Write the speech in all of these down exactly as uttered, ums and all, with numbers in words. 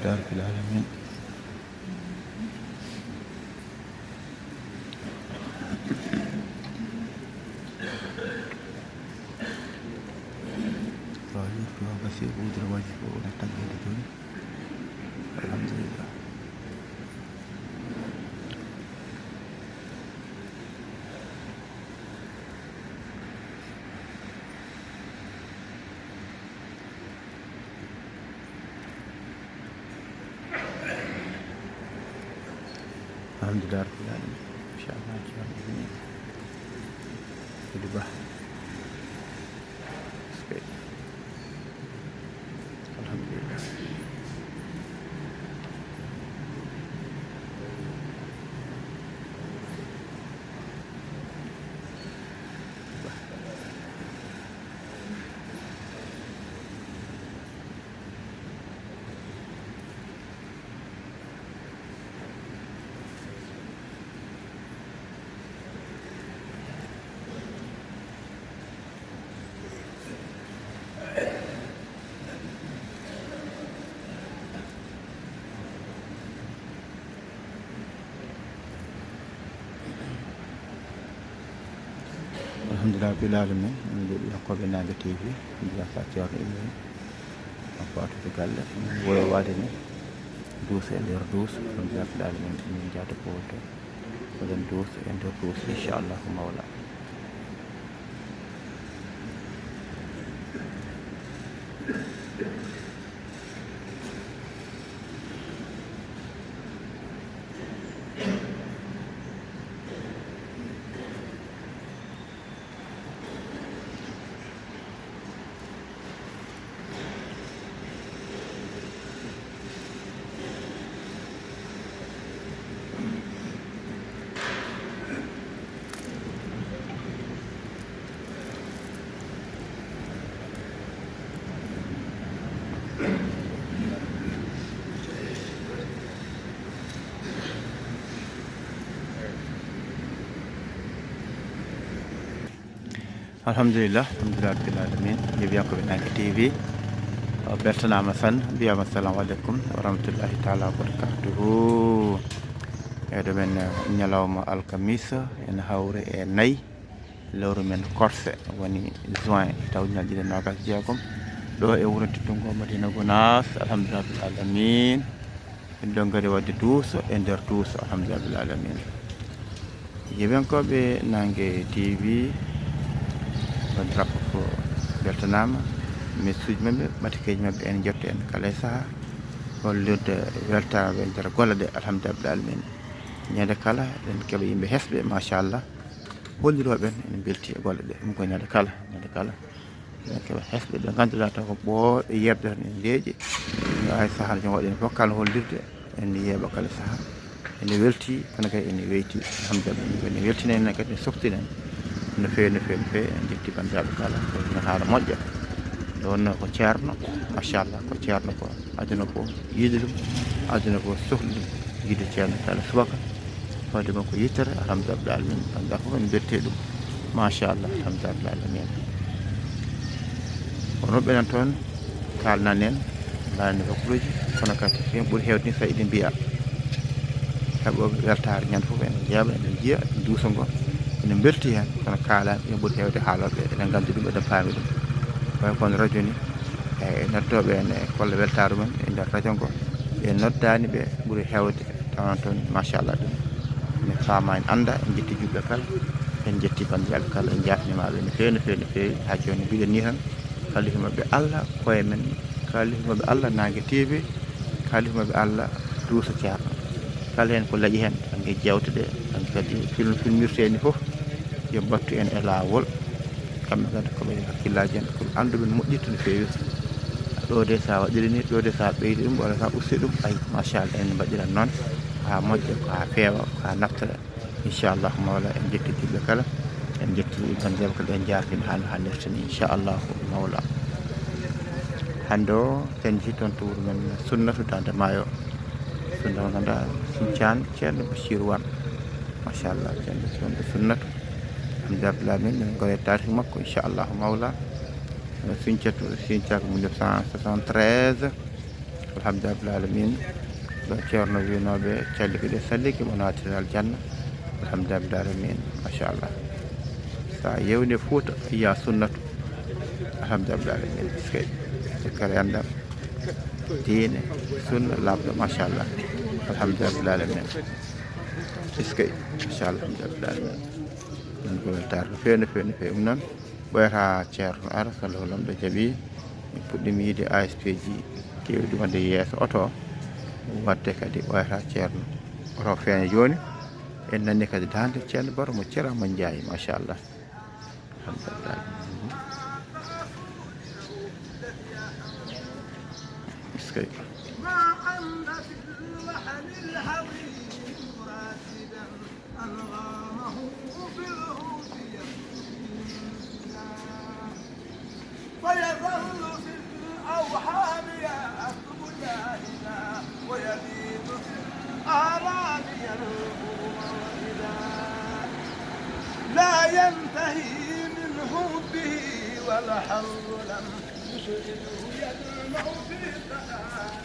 Rabbil alamin. Tawa yurtuwa gasi, udura waji ko wona taggeede jooni. Alhamdulillah. Alhamdulillah rabbil alamin. Machallah, ceerno Ibrahima. Seydi Bah. Eskey. Alhamdulillah. Alhamdulillah rabbil alamin. Min mbiya ɓiyankooɓe Naange T V, mbiya sa ceerno Ibrahima. Faatude galle, min woyo waade ni. Duus e nder duus, alhamdulillah rabbil alamin. Min njaada ko to. Oɗon duus e nder duus, inchallahu mawla. Alhamdulillah, alhamdulillah rabbil alamin. Yeɓiyankooɓe Naange T V, o beltanaama tan, mbiyaama assalamu aleykum wa rahmatullahi taala wa barakatuhu. Eɗo men, eh, ñalawma alkamisa, ene hawre e nayi, lewru men korse, woni juin, taw ujunaaji ɗiɗi e noogas e jeegom. Ɗo e wuro teddungo Madina Gunaas, alhamdulillah rabbil alamin. En ɗon ngari waɗde duuso e nder duuso, alhamdulillah rabbil alamin. Yeɓiyankooɓe Naange T V, on drapeau ko beltanaama. Message maɓɓe, ɓatakeeji maɓɓe en njetto en kala e sahaa. Hollirde weltaare e nder golle ɗe, alhamdulillah rabbil alamin. Ñande kala eɗen keɓa yimɓe hesɓe, machallah. Hollirooɓe en ene mbelti e golle ɗe. Ɗum ko ñande kala, ñande kala. Ene keɓa hesɓe ɓe ngannduɗaa taw ko ɓooɓe yeɓde tan ene leeƴi. Ene waawi sahaaji waɗi fof kala hollirde ene yeeɓa kala sahaa. Ene welti, kono kadi ene weyti. Alhamdulillah, ɗum kadi ene weltina en, kadi ene soktina en no feewi, no feewi, no feewi. En njetti banndiraaɓe kala, ko ene haala moƴƴa. Nde wonnoo ko ceerno, machallah, ko ceerno ko aduna ko yiɗi ɗum, aduna ko sohli ɗum, yiɗi ceerno kala subaka. Fawde makko yittere, alhamdulillah rabbil alamin. Banndiraaɓe fof ene mbelti ɗum. Machallah, alhamdulillah rabbil alamin. Kono ɓenen toon kaalnan en, mbaɗani wakkuloji, kono kadi ɓen ɓuri heewde ni so iɗen mbiya. Heɓooɓe weltaare ñande fof ene njeeɓa, ene njiya, ene duusa ngo, ene mbelti heen, kono kaalaani ɓen ɓuri heewde haalooɓe, eɗen nganndi ɗum, eɗen paami ɗum. Way kono radio ni, e noddooɓe en e kolla weltaare mum e nder radio ngo, ɓe noddaani ɓe ɓuri heewde. Tawa toon, machallah, ɗum ene faama, en annda, en njetti juɓɓe kala, en njetti banndiraaɓe kala, en njaafniima ɓe no feewi, no feewi, no feewi. Haa jooni mbiɗen ni tan, kala himo ɓe Allah, koye men, kala himo ɓe Allah, Naange T V, kala himo ɓe Allah, duusa ceerno. Kala heen ko laaƴi heen, bannge jeewte ɗe, bannge kadi film, filmirtee ni fof, yo mbattu en e laawol. Kamɓe kadi ko ɓe hakkillaaji en, ko ɓe annduɓe no moƴƴirta no feewi. Ɗo de so a waɗiri ni, ɗo de so a ɓeydi ɗum, walla so a usti ɗum, ay, machallah, en mbaɗiran noon, haa moƴƴa, ko haa feewa, ko haa naftata. Inchallahu mawla, en njetti juɓɓe kala, en njetti banndiraaɓe kala, en njaartiima haa no hannirta ni, inchallahu mawla. Hannde o, en njii toon to wuro men Sunnatu Daande Maayo. Sunnatu mo ngannduɗaa, Sinthiane, ceerno Bachir Wane. Machallah, ceerno, ceerno Sunnatu. Alhamdulillah, min, min ngare taarih makko, inchallahu mawla. Sinthiatu, Sinthiatu mille neuf cent soixante-treize. Alhamdulillahi rabbil alamin. Ɗo ceerno winooɓe callike ɗe sallike mo naatira aljanna. Alhamdulillahi rabbil alamin. Machallah. Sa yewni Fuuta yiya sunnatu. Alhamdulillahi rabbil alamin. Eskey. Cekkere anndal. Diine, sunna, laaɓɗo, machallah. Alhamdulillahi rabbil alamin. Eskey. Machallah, alhamdulillahi rabbil alamin. Ɗum ko weltaare no feewi, no feewi, no feewi. Ɗum noon, ɓooyata ceerno ara, so Allahu lamɗo jaɓi. Min puɗɗiima yiide A S P ji keewɗi wonde yeeso oto. Waɗde kadi ɓooyata ceerno. Oto feeña jooni. En nani kadi daande ceerno Baro mo Cera mo Njaay, machallah. Alhamdulillah. Eskey. أنغامه في الهود يبكي. فيظل في الأوهام يأكل جاهدا، ويبيت في الآلام ينظر موعدا. لا ينتهي من حبه والحر لم يشغله يدمع في سهام.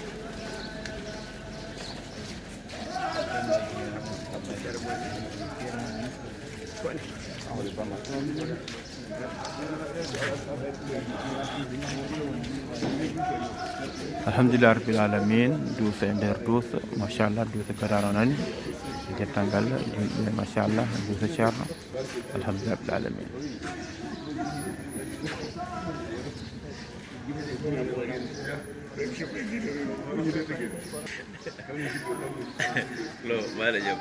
Alhamdulillah rabbil alamin. Duusa e nder duusa, machallah. Duusa garaano nani. Jettangal yimɓe, machallah. Duusa ceerno. Alhamdulillah rabbil alamin. Lo, mbaɗa jam.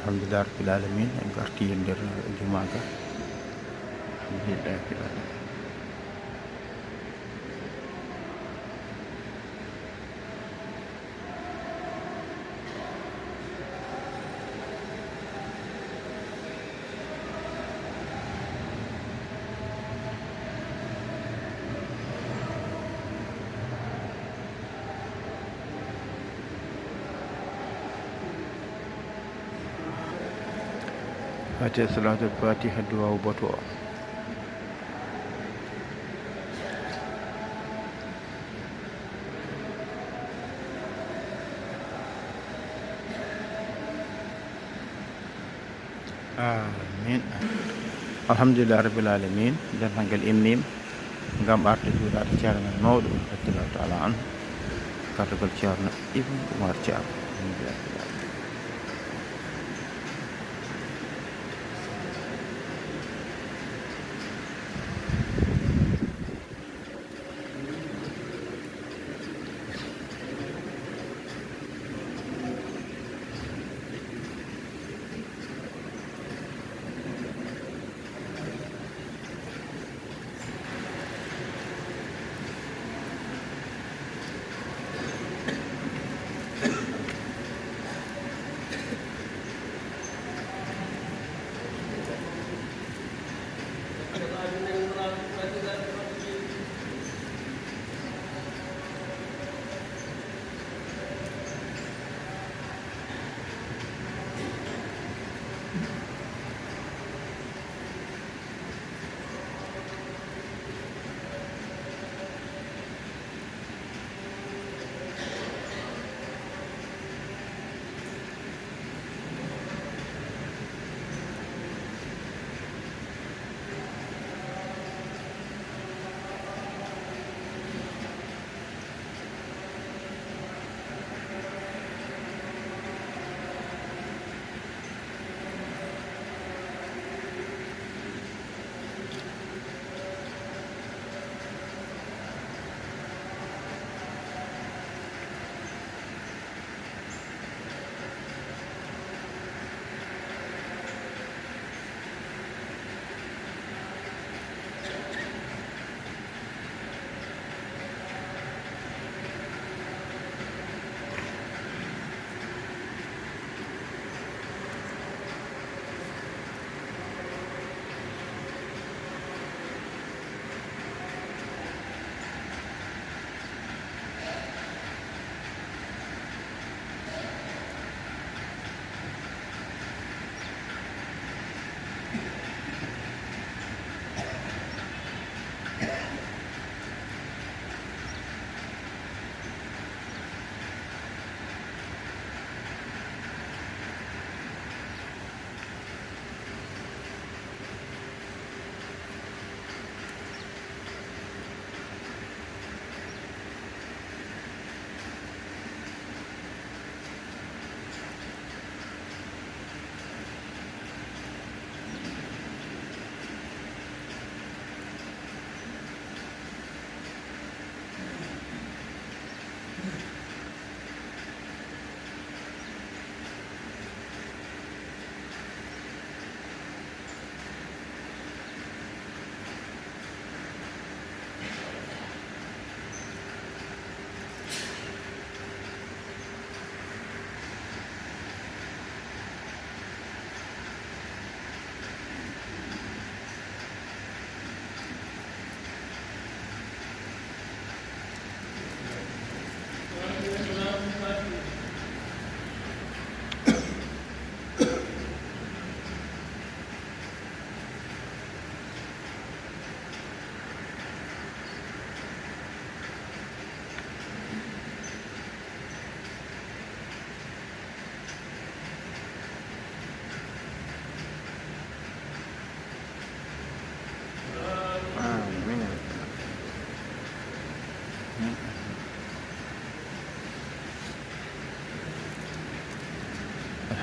Alhamdulillah rabbil alamin. En garti e nder jumaa ga. Alhamdulillah rabbil alamin. Fatiha, salatul fatiha, duwaawu boto o. Amin. Alhamdulillah rabbil alamin. Dental ngal immiima ngam arde juulaade ceerno men mawɗo, radiyallahu taala anhu, gartugol ceerno Ibn Umar Thiam. Alhamdulillah rabbil alamin.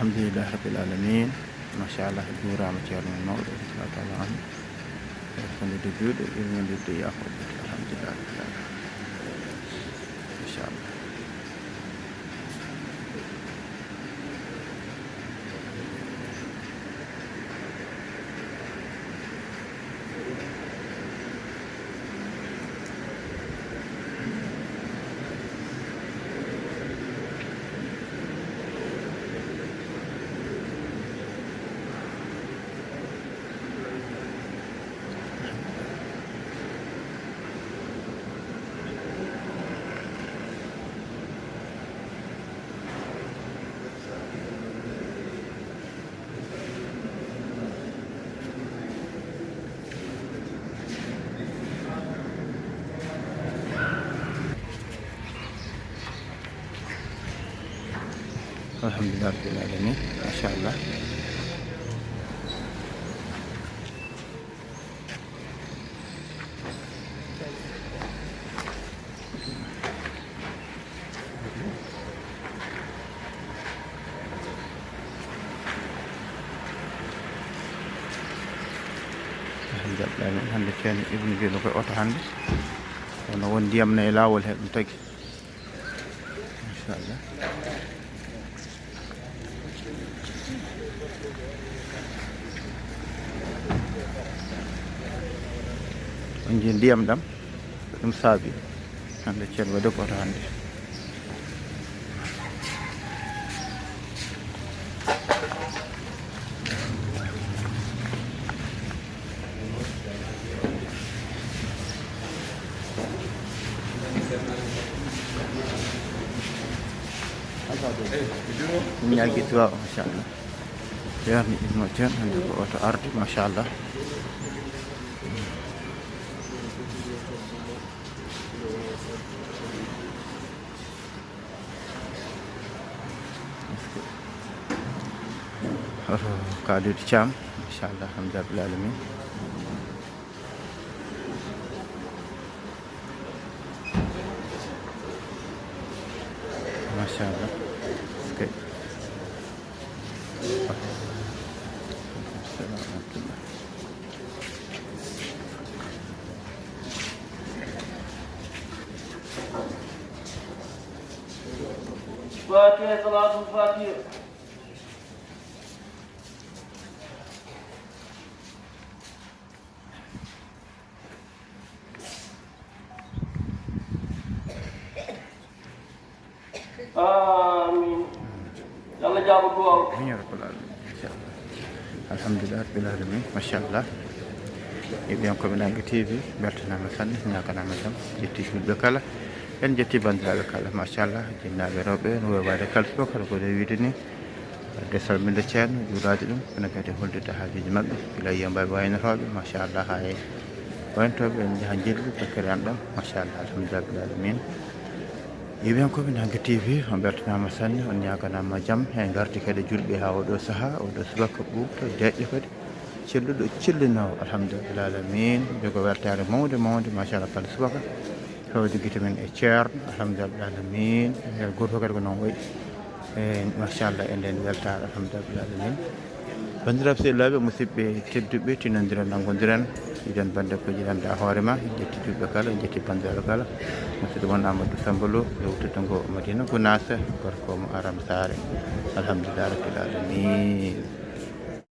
Alhamdulillahi rabbil alamin. Machallah, juuraama ceerno men mawɗo, radiyallahu taala anhu. E fonndude juuɗe, yurminde yaafo. Alhamdulillahi rabbil alamin. Machallah. Alhamdulillah rabbil alamin. Machallah. Jaɓɓe amen hannde, ceerno Ibnu Gelo koye oto hannde. Kono won ndiyam ne e laawol he ɗum tagi. Machallah. On nji ndiyam ɗam, ko ɗum saabi hannde ceerno waɗi ko oto hannde. Ñaagi duwa, machallah. Ceerno Ibnu Ceerno hannde ko oto ardi, machallah. Oto Kalidou Thiam, machallah, alhamdulillah rabbil alamin. Machallah. Eskey. Salam wa rahmatullah. Fatiha, salatul fatiha. Amin. Yo Allah jaabo duwaaw. Amin ya rabbal alamin. Inchallah. Alhamdulillah rabbil alamin. Machallah. Yeeɓiyankooɓe Naange T V, beltanaama sanne, ñaaganaama jam. Jetti julɓe kala. En jetti banndiraaɓe kala. Machallah. Jinnaaɓe rewɓe, no waawde kala subaka, ko ɗo wiide ni. Wadde salminde ceerno, juulaade ɗum, kono kadi hollirde haajuuji maɓɓe, gila yiyannde mbaɗi waynotooɓe, machallah, haa e waynotooɓe, en njaha njillu, fekkere an ɗam, machallah, alhamdulillah, rabbil alamin. Yeeɓiyankooɓe Naange T V, on mbeltanaama sanne, on ñaaganaama jam, en ngarti kadi julɓe haa oo ɗoo sahaa, oo ɗoo subaka ɓuuɓɗo, deeƴɗo kadi, celluɗo, cellinoowo, alhamdulillah, rabbil alamin, jogo weltaare mawnde, mawnde, machallah, kala subaka, fewde gite men e ceerno, alhamdulillah, rabbil alamin, e gooto kadi ko noon wayi. Eey, machallah, e ndeen weltaare, alhamdulillah rabbil alamin. Banndiraaɓe sehilaaɓe, musidɓe tedduɓe, tinondiren, nanngondiren, yiɗen bannde ko yiɗanɗaa hoore ma, en njetti julɓe kala, en njetti banndiraaɓe kala. Musidɗo mon Amadou Samba Lo, e wuttudde ngo Madina Gunaas, gorko mo Aram Saare. Alhamdulillah rabbil alamin.